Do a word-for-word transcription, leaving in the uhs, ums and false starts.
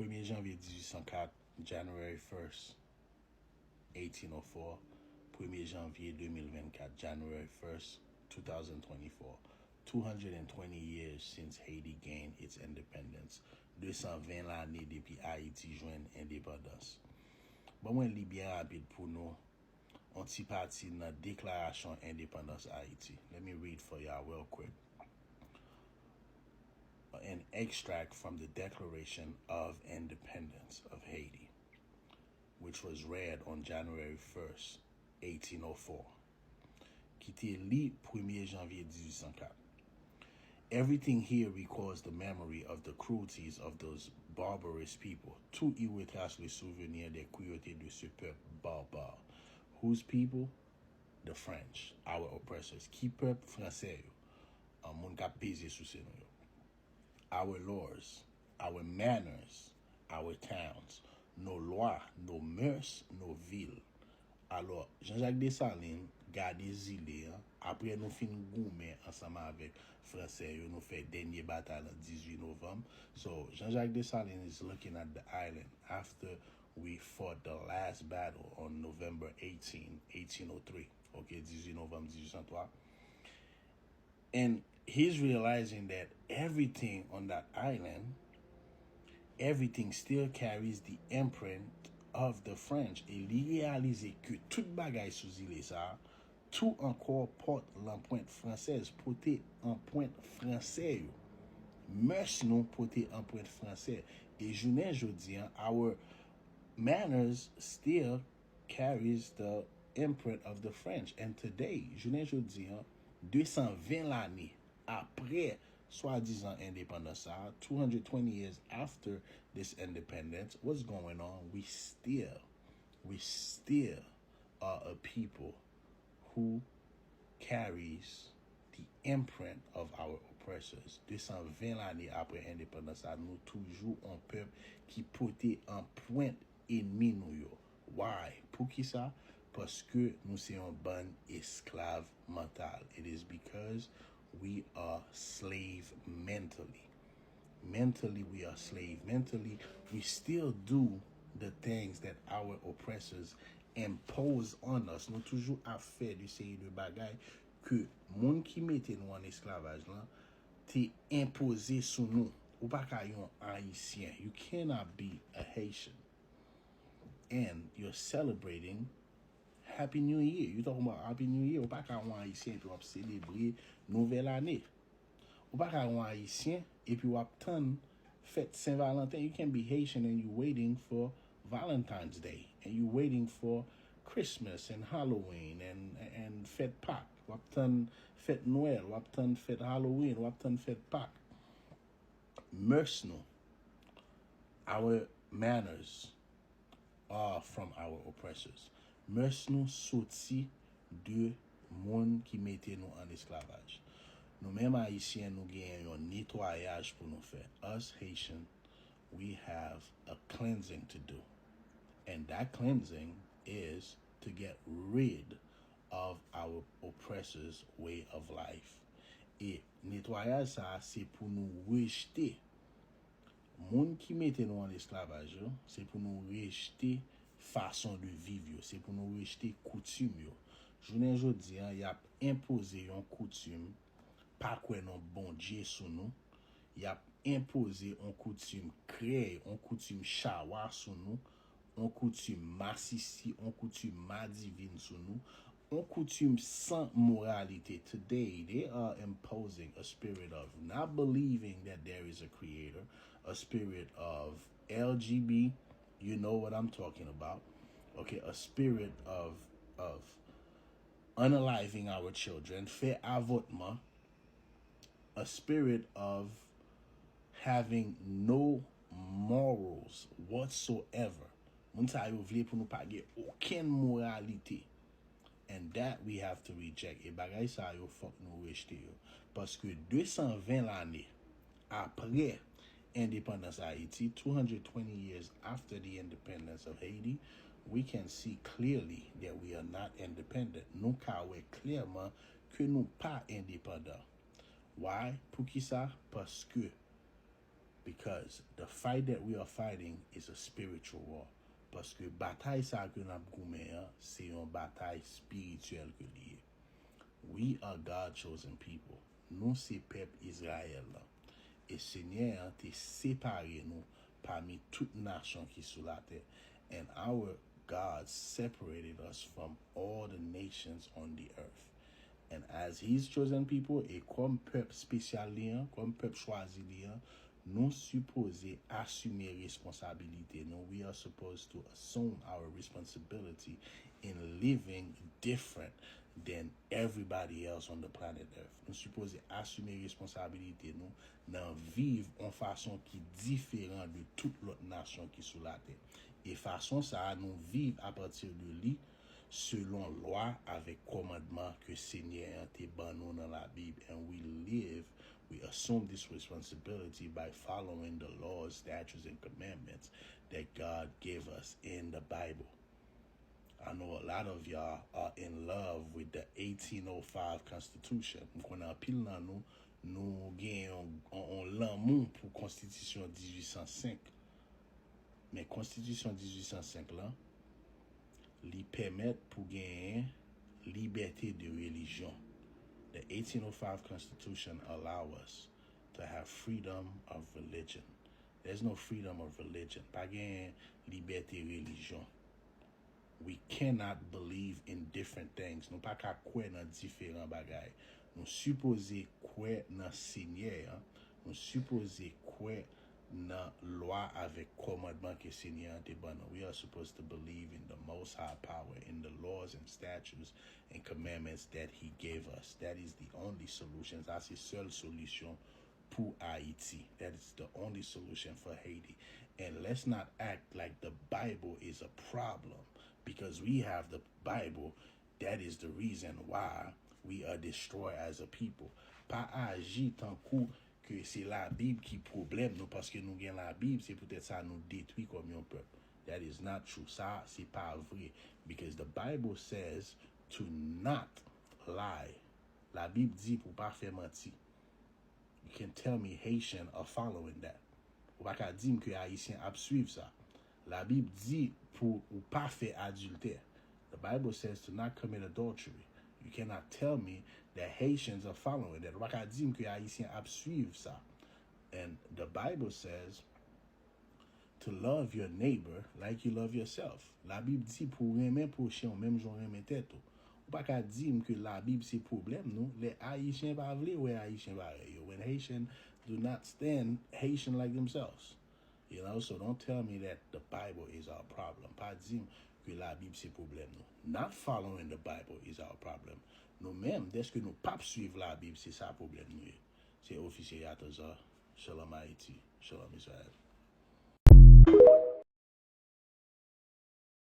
Premye janvye dizuit san kat, January first, eighteen oh four. Premye janvye de mil vennkat, January first, two thousand twenty-four. Two hundred and twenty years since Haiti gained its independence. De san ven lane depi Ayiti jwenn endepandans. Ban mwen li byen rapid pou nou yon ti pati nan Deklarasyon Endepandans Ayiti. Let me read for y'all real quick. An extract from the Declaration of Independence of Haiti, which was read on January first, eighteen oh four. Ki te li premye janvye dizuit san kat. Everything here recalls the memory of the cruelties of those barbarous people. Tout y retrace le souvenir des cruautés de ce peuple barbare. Whose people? The French, our oppressors. Ki pèp? Fransè yo. An moun k ap peze souse nou yo. Our laws, our manners, our towns. Nos lois, nos mœurs, nos villes. Alò, Jean-Jacques Dessalines gade zile an, apre nou fin goumen ansanm avèk Fransè yo, nou fè dènye batay lan dizuit novanm. So, Jean-Jacques Dessalines is looking at the island after we fought the last battle on November eighteen, eighteen oh three. Ok, dizuit novanm dizuit san twa. And he's realizing that everything on that island, everything still carries the imprint of the French. E li reyalize ke tout bagay sou zile sa a, tou ankò pote lanpwent fransèz, pote anpwent fransè yo. Mœurs nou pote anpwent fransè. E jounen jodi an, our manners still carries the imprint of the French. And today, jounen jodi an, de san ven lane apre swadizan endepandans sa a, two hundred twenty years after this independence, what's going on? We still, we still are a people who carries the imprint of our oppressors. De san ven lane apre endepandans la, nou toujou yon pèp ki pote anpwent enmi nou yo. Why? Poukisa? Paske nou se yon bann esklav mantal. It is because we are slave mentally. Mentally, we are slave. Mentally, we still do the things that our oppressors impose on us. Nou toujou ap fè de seri de bagay ke moun ki mete nou an esklavaj lan te enpoze sou nou. Ou pa ka yon Ayisyen. You cannot be a Haitian. And you're celebrating Happy New Year. You talking about Happy New Year. Ou pa ka yon Ayisyen epi w ap selebre Nouvèl Ane. Ou pa ka yon Ayisyen epi w ap tann fèt Sen Valanten. You can be Haitian and you waiting for Valentine's Day. And you waiting for Christmas and Halloween and, and fèt Pak. W ap tann fèt Nwèl, w ap tann fèt Halloween, w ap tann fèt Pak. Mœurs nou, our manners, are from our oppressors. Mœurs nou soti de moun ki mete nou an esklavaj. Nou menm Ayisyen, nou genyen yon netwayaj pou nou fè. Us Haitian, we have a cleansing to do. And that cleansing is to get rid of our oppressors' way of life. E netwayaj sa a, se pou nou rejte moun ki mete nou an esklavaj yo, se pou nou rejte fason de viv yo, se pou nou rejte koutim yo. Jounen jodi an, y ap enpoze yon koutim pa kwè nan Bondye sou nou. Y ap enpoze yon koutim krèy, yon koutim chawa sou nou, yon koutim masisi, yon koutim madivin sou nou, yon koutim san moralite. Today, they are imposing a spirit of not believing that there is a creator, a spirit of L G B, you know what I'm talking about. Okay, a spirit of of unaliving our children, fè avòtman, a spirit of having no morals whatsoever. Moun sa yo vle pou nou pa gen okenn moralite. And that we have to reject. E bagay sa yo fòk nou rejte yo. Paske de san ven lane apre endepandans Ayiti, two hundred twenty years after the independence of Haiti, we can see clearly that we are not independent. Nou ka wè klèman ke nou pa endepandan. Why? Poukisa? Paske, Because the fight that we are fighting is a spiritual war. Paske batay sa ke n ap goumen an, se yon batay espirityèl ke li ye. We are God chosen people. Nou se pèp Izrayèl la. E Senyè an te separe nou pami tout nasyon ki sou latè. And our God separated us from all the nations on the earth. And as his chosen people, e kòm pèp espesyal li an, kòm pèp chwazi li an, nou sipoze asime responsabilite nou. We are supposed to assume our responsibility in living different than everybody else on the planet Earth. Nou sipoze asime responsabilite nou nan viv yon fason ki diferan de tout lòt nasyon ki sou latè. E fason sa a nou viv apati de li, selon lwa avèk kòmandman ke Senyè an te ban nou nan Labib. And we live, we assume this responsibility by following the laws, statutes, and commandments that God gave us in the Bible. I know a lot of y'all are in love with the eighteen oh five Constitution. M konnen anpil nan nou, nou gen yon, yon, yon lanmou pou Konstitisyon dizuit san senk. Men Konstitisyon dizuit san senk lan, li pèmèt pou genyen libète de relijyon. The eighteen oh five Constitution allow us to have freedom of religion. There's no freedom of religion. Pa genyen libète relijyon. We cannot believe in different things. Nou pa ka kwè nan diferan bagay. Nou sipoze kwè nan Senyè an. Nou sipoze kwè nan lwa avèk kòmandman ke Senyè an te ban nou. We are supposed to believe in the Most High power, in the laws and statutes and commandments that he gave us. That is the only solution. Sa se sèl solisyon pou Ayiti. That is the only solution for Haiti. And let's not act like the Bible is a problem because we have the Bible. That is the reason why we are destroyed as a people. Pa aji tankou ke se Labib ki pwoblèm nou, paske nou gen Labib, se poutèt sa nou detwi kòm yon pèp. That is not true. Sa, se pa vre. Because the Bible says to not lie. Labib di pou pa fè manti. You can tell me Haitian are following that. Ou pa ka di m ke Ayisyen ap swiv sa. Labib di pou ou pa fè adiltè. The Bible says to not commit adultery. You cannot tell me that Haitians are following that. Ou pa ka di m ke Ayisyen ap swiv sa. And the Bible says to love your neighbor like you love yourself. Labib di pou w renmen pwochen w menm jan w renmen tèt ou. Ou pa ka di m ke Labib se pwoblèm nou, lè Ayisyen pa vle wè Ayisyen parèy yo. When Haitian do not stand Haitian like themselves. You know, so don't tell me that the Bible is our problem. Pa di m ke Labib se pwoblèm nou. Not following the Bible is our problem. Nou menm, dèske nou p ap swiv Labib, se sa pwoblèm nou ye. Se Ofisye Yatazan. Shalom Ayiti. Shalom Izrayèl.